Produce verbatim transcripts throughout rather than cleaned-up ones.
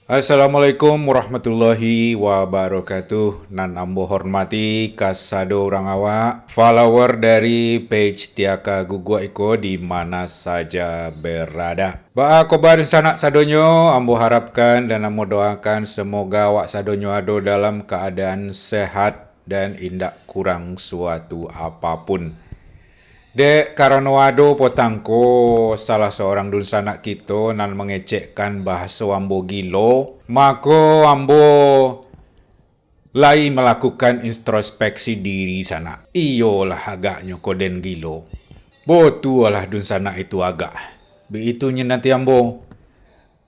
Assalamualaikum warahmatullahi wabarakatuh. Nan ambo hormati kasado urang awak, follower dari page Tiaka Guguak iko di mana saja berada. Baa kobar sanak sadonyo, ambo harapkan dan ambo doakan semoga awak sadonyo ado dalam keadaan sehat dan indak kurang suatu apapun. Dek karano ado potang ko salah saurang dunsanak kito nan mangecekkan bahaso ambo gilo, mako ambo lai malakukan introspeksi diri sanak. Iyolah agaknyo ko den gilo. Botualah dunsanak itu agak. Baitu nyo nanti ambo.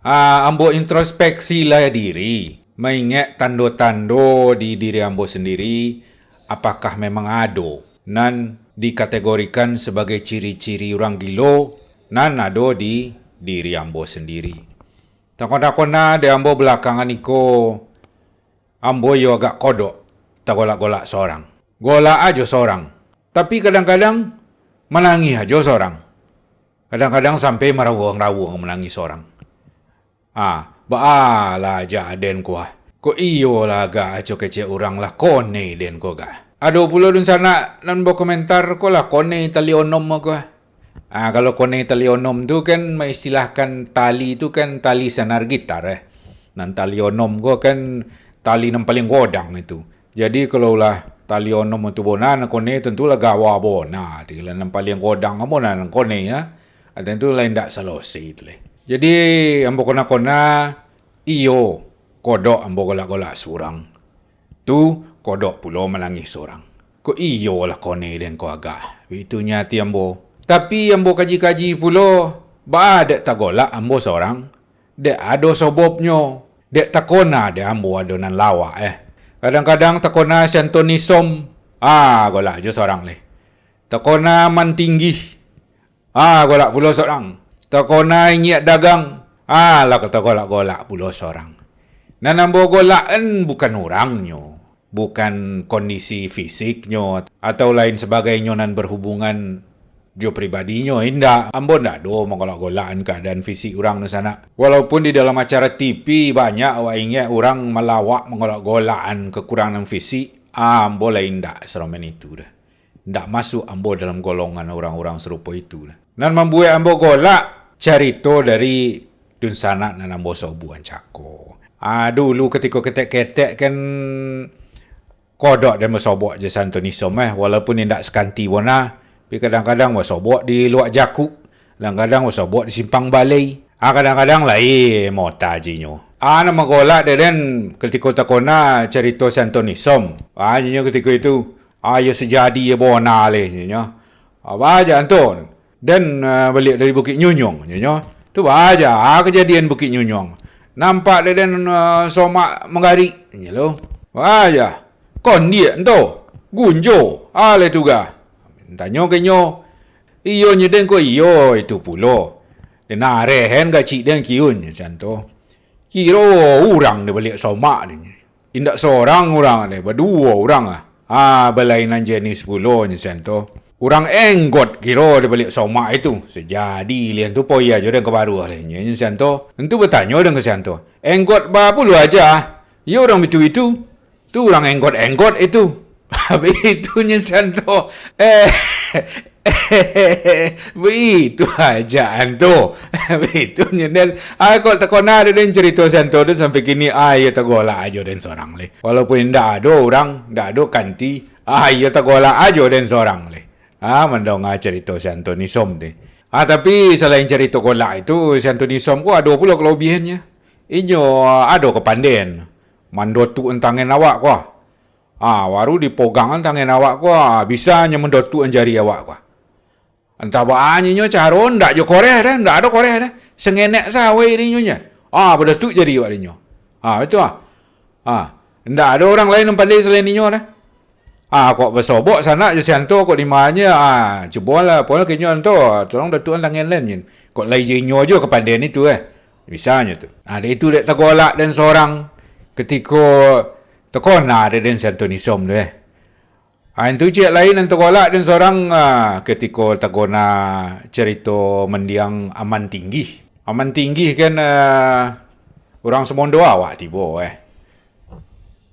Ah, ambo introspeksilah diri, maingek tando-tando di diri ambo sendiri, apakah memang ado nan dikategorikan sabagai ciri-ciri urang gilo nan ado di diri ambo sendiri. Takona-kona di ambo balakangan iko, ambo iyo agak kodok, tagolak-golak sorang. Golak ajo sorang, tapi kadang-kadang manangih ajo sorang. Kadang-kadang sampai marawuang-rawuang manangih sorang. Ah, baalah aja den ko ah. Kok iyolah agak aco kecek urang lah konei den ko agak. Ado pulo dunsanak nan bakomentar ko lah konei tali onom ko ah. Ah, kalau konei tali onom tu kan maistilahkan tali tu kan tali senar gitar eh. Nan tali onom ko kan tali nan paling godang itu. Jadi kalau lah tali onom tu bona nan konei tentulah gawa bona. Tilah nan paling godang bona nan konei ya. Ah, tentu lah indak salosai tu leh. Jadi ambo kona-kona iyo kodok ambo golak-golak surang. Tu kodok pulo manangih sorang. Kok iyolah konei den ko agak. Bitu nyo ati ambo. Tapi ambo kaji-kaji pulo, baa dek tagolak ambo sorang. Dek ado sobobnyo. Dek takona dek ambo ado nan lawak eh. Kadang-kadang takona si Antoni Som. Ah, golak jo sorang leh. Takona Mantinggih. Ah, golak pulo sorang. Takona Inyiak Dagang. Ah, lah ka tagolak-golak pulo sorang. Nan ambo golakan bukan urangnyo, bukan kondisi fisiknyo, atau lain sabagainyo nan berhubungan jo pribadinyo, indak. Ambo ndak ado manggolak-golakan kaadaan fisik urang tu sanak. Walaupun di dalam acara T V banyak awak ingek urang malawak manggolak-golakan kakurangan fisik, ambo lah indak saromen itu doh. Ndak masuak ambo dalam golongan urang-urang sarupo itu lah. Nan mambuek ambo golak, carito dari dunsanak nan ambo sobuan cako. Ah, dulu katiko ketek-ketek kan kodok den basobok jo si Antoni Som eh, walaupun indak sakanti bona, tapi kadang-kadang basobok di Luak Jaku, kadang-kadang basobok di Simpang Balai. Ah, kadang-kadang lai mota jinyo. Ah, nan manggolak dek den katiko takona carito si Antoni Som. Ah, jinyo katiko itu. Ah, iyo sajadi iyo bona leh, nyo. Ah, baa aja anto. Den, ah, baliak dari Bukik Nyunyuang, nyo. Tu baa aja, ah, kajadian Bukik Nyunyuang. Nampak dek den, ah, somak manggarik, nyo lo. Baa aja. Kondiak anto. Gunjo. Ah, leh tu gah. Tanyo ka inyo. Iyo nyo den ko iyo itu pulo. Den arehen gacik den kiun, nyo santo. Kiro urang di baliak somak ni. Indak sorang urang ni, baduo urang ah. Ah, balainan jenis pulo nyo sian tu. Urang enggot kiro di baliak somak itu. Sajadi lian tu poya jo den ka baruah lah inyo sian tu. Ntu batanyo den ka sian tu. Enggot ba pulo aja. Iyo urang bitu-bitu. Tu urang enggot-enggot itu. Bitu nyo sian tu. Eh, Baitu aja anto. Baitu nyo den. Ah, kok takona dek den carito sian tu sampai kini, ah, iyo tagolak ajo den sorang leh. Walaupun indak ado urang, indak ado kanti, ah, iyo tagolak ajo den sorang leh. Ah, mandonga carito sian tu ni som deh. Ah, tapi salain carito golak itu, sian tu ni som ko ado pulo kalabiahannyo. Inyo ado kapanden mandotuk tangan awak ko. Ah, baru dipogang tangan awak ko, ah, bisa nyo mandotuk jari awak ko. Antah baa nyo caro, ndak jo koreh doh, ndak ado koreh doh. Sangenek sawai dinyo nyo. Ah, badotuk jari awak dinyo. Ah, itu ah. Ah, ndak ado urang lain nan pandai salain inyo doh. Ah, kok basobok sanak jo sianto kok di ma nyo. Ah, cubolah, polah ka inyo anto, tolong dotukan tangan den. Kok lai jo inyo jo kapanden itu eh. Bisa nyo tu. Ah, dek itu dek tagolak den sorang. Ketiko takona dek den sianto ni som tu eh. Ah, itu ciek lain nan tagolak den sorang, ah, ketiko takona carito mandiang Aman Tinggih. Aman Tinggih kan, ah, Urang samondo awak tibo, eh.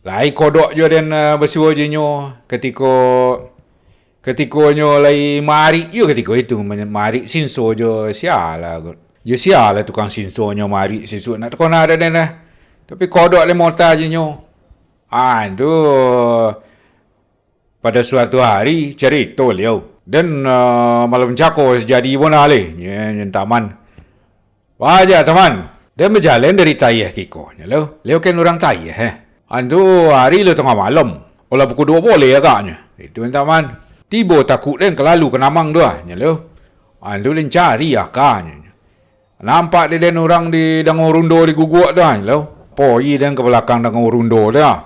Lai kodok jo den, eh, basuo jo nyo, katiko, katiko nyo lai marik jo katiko itu, ma-, marik sinso jo sia lah. Jo sia lah tukang sinso nyo marik sisuak nak takona dah den lah. Tapi kodok lai mota jo nyo. Ah, itu pada suatu hari, carito liau. Den, eh, malam cako sajadi bona leh, nyo, nyo Taman. Waja, Taman. Den bajalan dari Tayeh kiko, nyo lo. Liau kan urang Tayeh, eh. Antu hari lo tangah malam. Olah pukul duo boleh agaknyo. Itu, Taman. Tibo takuk den kalalu ka Namang tu, ah, nyo lo. Antu den cari akanyo. Nampak dek den urang di dango rundo di guguak tu, ah, nyo lo. Poi den ka balakang dango rundo tu, ah.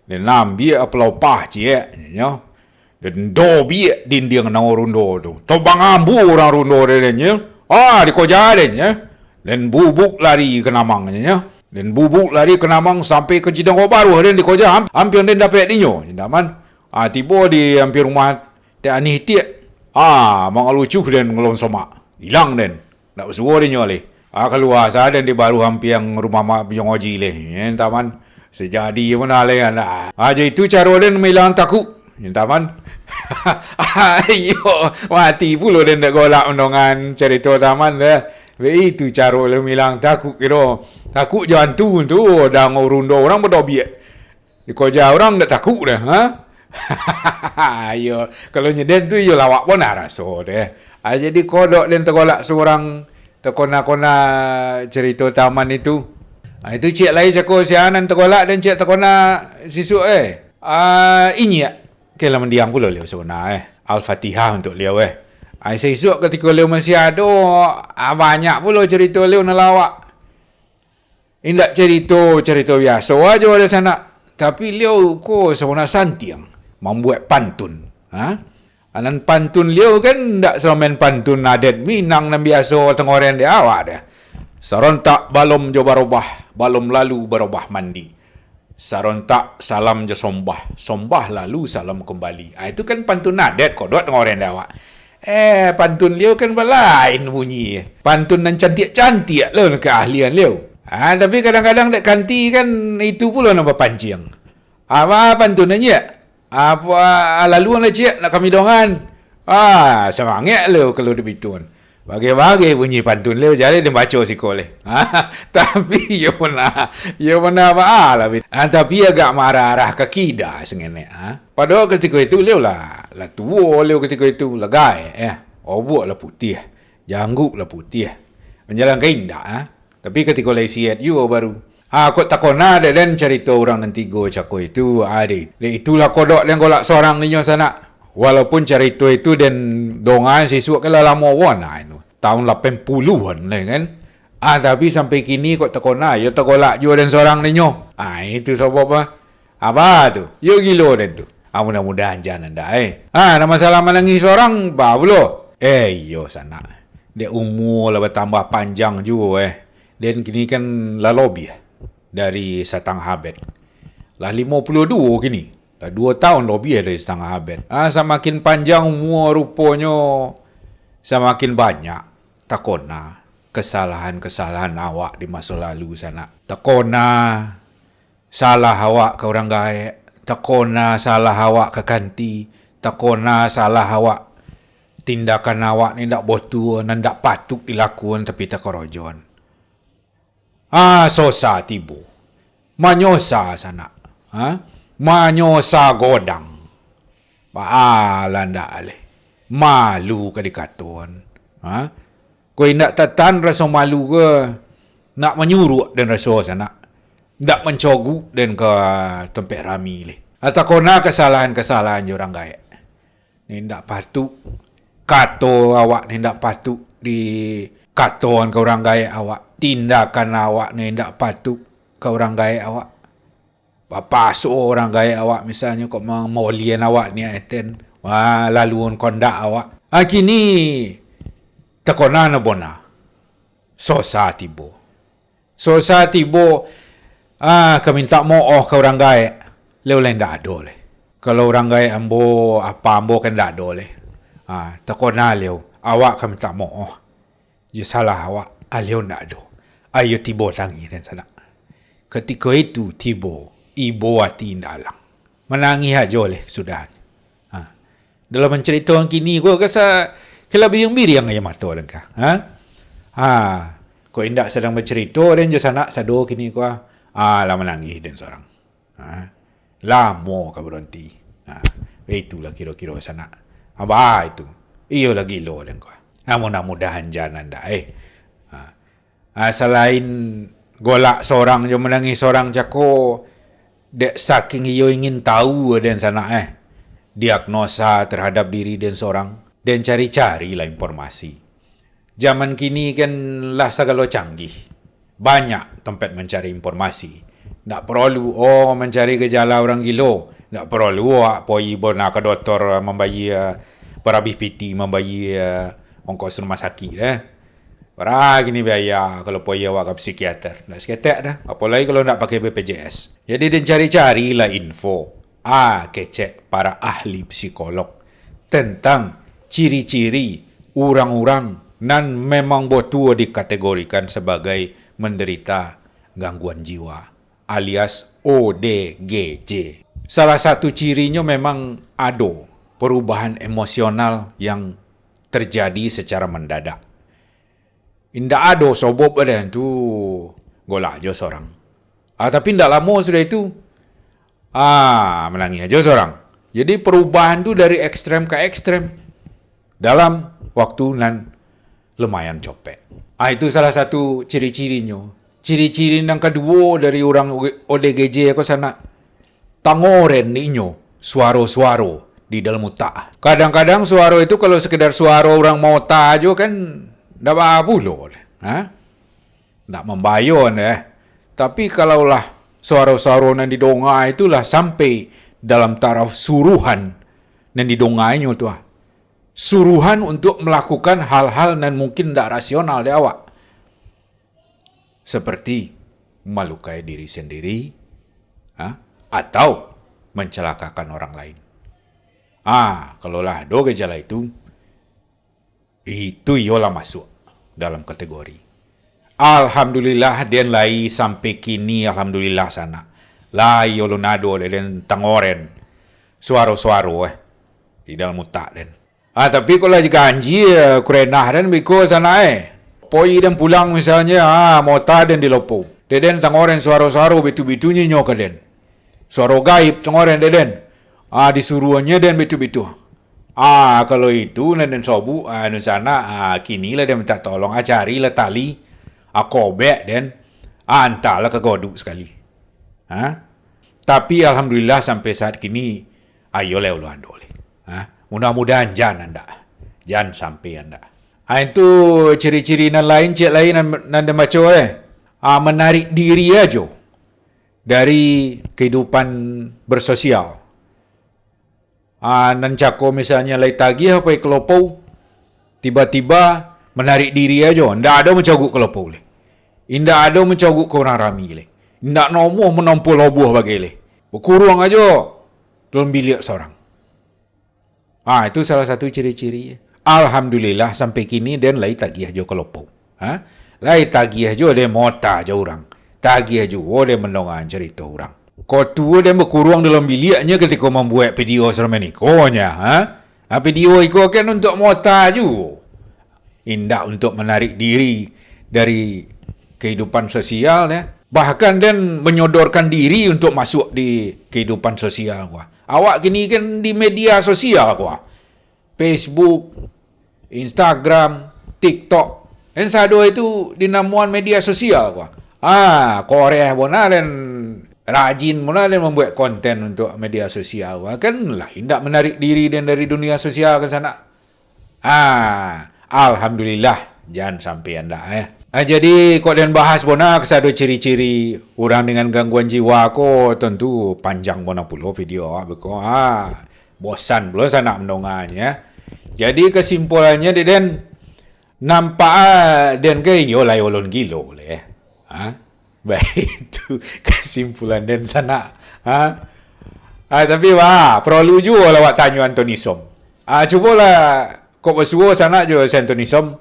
Den ambiak palopah ciek, nyo. Den dobiak dindiang dango rundo tu. Tobang ambu urang rundo dek den, nyo. Ah, dikoja den, nyo. Den bubuk lari ka Namang, nyo. Den bubuk lari ka Namang sampai ka Cidangkok Baruah den dikoja, am-, ampiang den dapek dinyo, nyo Taman. Ah, tibo di ampiang rumah Tek Anih tiak. Ah, mangalucuh den ngalonsomak. Ilang den. Ndak basuo dinyo leh. Ah, kalua sa den di baruah ampiang rumah Mak Biong Oji leh. Nyo Taman. Sajadi pun aleh anak. Ah, jo itu caro den mailang takuk. Nyo Taman. Iyo, mati pulo den dak golak mandongan carito Taman deh. Baitu caro leh mailang takuk kiro. Takuk jo antu tu, dango rundo urang badobiak. Dikoja urang dak takuk dah, ha? Iyo, kalau nyo den tu iyo lawak bona raso deh. Ah, jadi kodok den tagolak surang takona-kona carito Taman itu. Ah, itu ciek lai cako sia nan tagolak den ciek takona sisuak, eh. Ah, inyiak. Oke lah, mandiang pulo liau sabana, eh. Al-Fatihah untuk liau, eh. Ah, sisuak katiko liau masih ado, ah, banyak pulo carito liau nan lawak. Indak carito, carito biaso ajo dek sanak. Tapi liau ko sabana santiang mambuek pantun. Ha? Anan pantun liau kan indak samain pantun adat Minang nan biaso tangoreng dek awak deh. Sarontak balom jo barobah, balom lalu barobah mandi. Sarontak salam jo sombah, sombah lalu salam kembali. Ah, itu kan pantun adat kodok tangoreng dek awak. Eh, pantun liau kan balain bunyi. Pantun nan cantiak-cantiak lo keahlian liau. Ah, tapi kadang-kadang dek kanti kan itu pulo nan bapanciang. Apa pantun nan ciek? Apa, ah, laluan lah ciek nak kami dongan. Ah, samangek lo kalau dek bitun. Bagai-bagai bunyi pantun liau, jaleh den baco siko leh. Tapi iyo pernah, iyo pernah apa lah. Ah, tapi agak marah-arah ka kida sangenek, ah. Padahal katiko itu liau lah, lah tuo liau katiko itu, lah gaek, eh. Obuak lah putiah, jangguk lah putiah. Manjalan ka indak, ah. Tapi katiko lai siat juo baru. Ha, kok takona dek den carito urang nan tigo cako itu, ade. Dek itulah kodok den golak sorang ninyo sanak. Walaupun carito itu den dongan sisuak kan lah lamo wan, ah, itu. Tahun lapan puluhan lah kan. Ah, tapi sampai kini kok takona, yo tagolak juo den sorang ninyo. Ah, itu sabab, ah. Apa tu? Yo gilo den tu. Ah, mudah-mudahan jan anda, eh. Ah, nak masalah manangih sorang, ba pulo. Eh, iyo sanak. Dek umua lah batambah panjang juo, eh. Den kini kan lah lobiah dari satangah abad. Lah limo puluah duo kini. Lah duo taun lobiah dari satangah abad. Ah, samakin panjang umua ruponyo, samakin banyak takona kasalahan-kasalahan awak di maso lalu sanak. Takona salah awak ka urang gaek, takona salah awak ka kanti, takona salah awak, tindakan awak ni ndak botua, nan ndak patuk dilakuan tapi takorojoan. Ah, sosa tibo. Manyosa sanak. Ha? Manyosa godang. Baalah ndak aleh. Malu ka dikatoan. Ha? Ko indak tatan raso malu ko, nak manyuruak den raso sanak. Ndak mancoguk den ka tampek rami leh. Atau kona kasalahan-kasalahan jo urang gaek. Ni indak patuk. Kato awak ni indak patuk dikatoan ka urang gaek awak. Tindakan awak ni indak patuk ka urang gaek awak. Bapaso urang gaek awak, misalnyo kok mamolian awak ni eten. Wah, laluan kondak awak. Ha, kini takona no bona. Sosa tibo. Sosa tibo, ah, ka mintak mooh ka urang gaek, leh lai ndak ado leh. Kalau urang gaek ambo, apa ambo kan ndak ado leh. Ah, takona leh, awak ka mintak mooh. Jo salah awak, aleh ndak ado. Ayo tibo tangih den sanak. Katiko itu tibo, ibo ati indak alang. Manangih ajo leh sudah. Ha. Dalam mancarito kini ko kasa, kala biriang-biriang aia mato alangkah. Ha? Ha. Kok indak sadang bacarito den jo sanak sado kini ko, ah, lah manangih den sorang. Ha. Lamo ka baronti. Ha. Itulah kiro-kiro sanak. Abah itu. Iyo lah gilo den ko. Ah, mudah-mudahan jan andak, eh. Ha. Ah, salain golak sorang jo manangih sorang cako, dek saking iyo ingin tahu den sanak, eh, diagnosa terhadap diri den sorang, den cari-carilah informasi. Zaman kini kan lah sagalo canggih. Banyak tempat mancari informasi. Ndak perlu, oh, mancari gejala urang gilo. Ndak perlu awak poi bona ka doktor, mambayia, barabih piti mambayia ongkos rumah sakik, eh. Bara kini biaya kalau poi awak ka psikiater? Ndak saketek doh. Apolai kalau ndak pakai B P J S. Jadi, den cari-carilah info. Ah, kecek para ahli psikolog tentang ciri-ciri urang-urang nan memang batua dikategorikan sabagai menderita gangguan jiwa, alias O D G J. Salah satu cirinyo memang ado perubahan emosional yang terjadi secara mendadak. Indak ado sobob den tu, golak jo sorang. Ah, tapi indak lamo sudah itu, ah, manangih ajo sorang. Jadi, perubahan tu dari ekstrem ka ekstrem dalam waktu nan lumayan copek. Ah, itu salah satu ciri-cirinyo. Ciri-ciri nan kaduo dari urang O D G J ko sanak, tangoren inyo suaro-suaro di dalam utak. Kadang-kadang suaro itu kalau sekedar suaro urang maota ajo kan ndak baa pulo, ha? Ndak mambayo deh. Tapi kalaulah suaro-suaro nan didonga itulah sampai dalam taraf suruhan nan didonganyo tu, ah. Suruhan untuk melakukan hal-hal nan mungkin ndak rasional di awak. Seperti malukai diri sendiri, ha? Atau mencalakakan orang lain. Ah, kalau lah ado gejala itu, itu iyolah masuk dalam kategori. Alhamdulillah, den lai sampai kini, alhamdulillah sanak. Lai ulun ado dek den tangoren suaro-suaro, eh, di dalam utak den. Ah, tapi kok lah ganjie, eh, kurenah den biko sanak, eh. Poi den pulang misalnyo, ah, mota den di lopou. Dek den tangoren suaro-suaro bitu-bitunyo nyo ka den. Suaro gaib tangoren dek den. Ah, disuruahannyo den bitu-bitu. Ah, kalau itu nan den sobuk, ah, anu sanak, ah, kini lah den minta tolong, ah, carilah tali, ah, kobek den, ah, antalah ka goduk sakali. Ha? Tapi alhamdulillah sampai saat kini, ayo lah ulah ando leh. Ha? Mudah-mudahan jan andak. Jan sampai andak. Ha, itu ciri-ciri nan lain, cek lain nan, nan den baco, eh. Ah, menarik diri ajo dari kehidupan bersosial. Ah, nan cako misalnyo lai tagiah pai ka lopou, tiba-tiba manarik diri ajo, ndak ado mancoguk ka lopou leh. Indak ado mancoguk ka urang rami leh. Indak namuah manompuah lobuah bagai leh. Bakuruang ajo dalam biliak sorang. Ah, itu salah satu ciri-ciri. Alhamdulillah, sampai kini den lai tagiah jo ka lopou. Ha? Lai tagiah jo den maota jo urang. Tagiah juo den mandonga carito urang. Ko tu den bakuruang dalam biliaknyo katiko mambuek video saramaniko nyo, ha? Ha, video iko kan untuak maota juo. Indak untuak manarik diri dari kehidupan sosial, ya. Bahkan den menyodorkan diri untuak masuk di kehidupan sosial, wah. Awak kini kan di media sosial, wah. Facebook, Instagram, TikTok. Kan sado itu dinamoan media sosial, wah. Ah, koreh bona den, rajin bona den mambuek konten untuak media sosial, wah. Kan lah indak manarik diri den dari dunia sosial ka sanak. Ah, alhamdulillah, jan sampai andak, eh. Ah, jadi, kok den bahas bona kasado ciri-ciri urang dengan gangguan jiwa ko, tentu panjang bona pulo video awak beko. Ah, bosan pulo sanak mandonganyo. Jadi, kesimpulannyo, dek den, nampak, ah, den ke iyo lai ulun gilo leh. Ha? Baik, itu kesimpulan den sanak. Ha? Ah, tapi, wah, perlu juo lah awak tanyo Anthony Som. Ah, cubolah, kok basuo sanak jo si Anthony Som.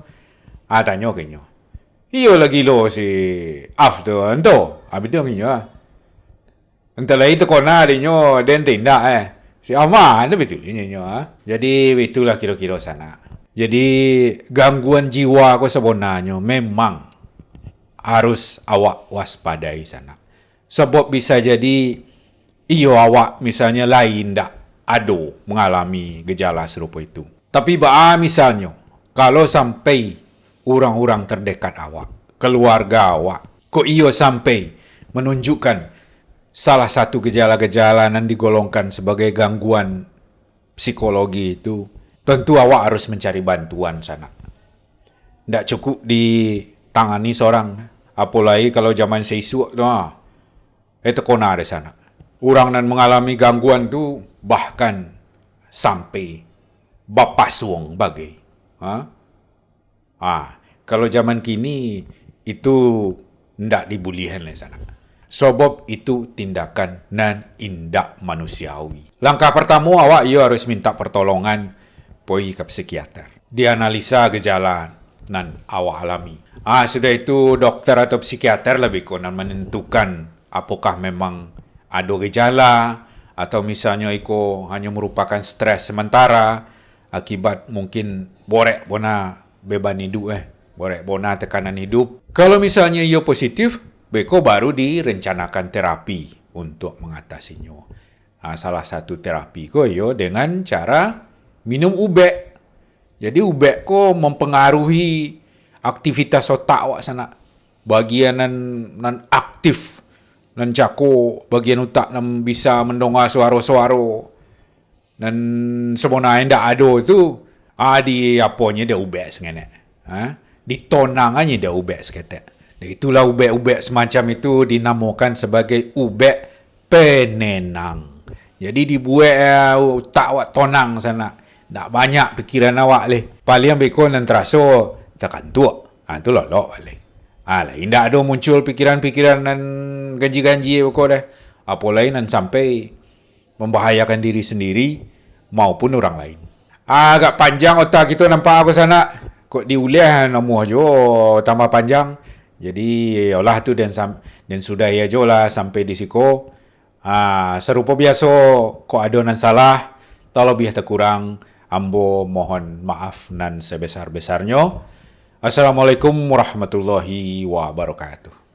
Ah, tanyo ka inyo. Iyo lah gilo si Af tu, anto. Abih tu nginyo ah. Entah lai takona dinyo, den tindak eh. Si aman tu betul inyo ah. Jadi itulah kiro-kiro sanak. Jadi gangguan jiwa ko sabonanyo memang harus awak waspadai sanak. Sabab bisa jadi iyo awak misalnyo lai indak ado mangalami gejala sarupo itu. Tapi baa misalnyo, kalau sampai urang-urang terdekat awak, keluarga awak, kok iyo sampai manunjukkan salah satu gejala-gejala nan digolongkan sabagai gangguan psikologi itu, tentu awak harus mancari bantuan sanak. Ndak cukup ditangani sorang, apolai kalau zaman saisuak tu ah. Eh, takona dek sanak. Urang nan mangalami gangguan tu bahkan sampai bapasuang bagai. Ha? Ah, kalau zaman kini itu ndak dibulihan lai sanak. Sabab itu tindakan nan indak manusiawi. Langkah partamo awak iyo harus minta pertolongan poi ka psikiater. Dianalisa gejala nan awak alami. Ah, sudah itu dokter atau psikiater lah beko nan manentukan apokah memang ado gejala atau misalnyo iko hanyo marupakan stres sementara akibat mungkin borek bona beban idup eh, borek bona tekanan idup. Kalau misalnyo iyo positif, beko baru direncanakan terapi untuk mangatasinyo. Ha, salah satu terapi ko iyo dengan cara minum ubek. Jadi ubek ko mempengaruhi aktivitas otak awak sanak. Bagian nan nan aktif, nan cako, bagian utak nan bisa mandonga suaro-suaro. Nan sabonanyo indak ado tu, ah, di aponyo dek ubek sangenek. Ha? Ditonangnyo dek ubek saketek. Dek itulah ubek-ubek semacam itu dinamokan sabagai ubek penenang. Jadi dibuek, ah, utak awak tonang sanak. Ndak banyak pikiran awak leh. Paliang beko nan taraso takantuak. Ha, tu lolok leh. Ha, lai indak ado muncul pikiran-pikiran nan ganji-ganji beko deh. Apolai nan sampai mambahayakan diri sendiri maupun urang lain. Agak panjang ota kito nampak ko sanak. Kok diuliah namuah juo tambah panjang. Jadi, yolah tu den sam-, den sudahi ajo lah sampai di siko. Ah, sarupo biaso, kok ado nan salah, talabiah takurang, ambo mohon maaf nan sabesar-besarnyo. Assalamualaikum warahmatullahi wabarakatuh.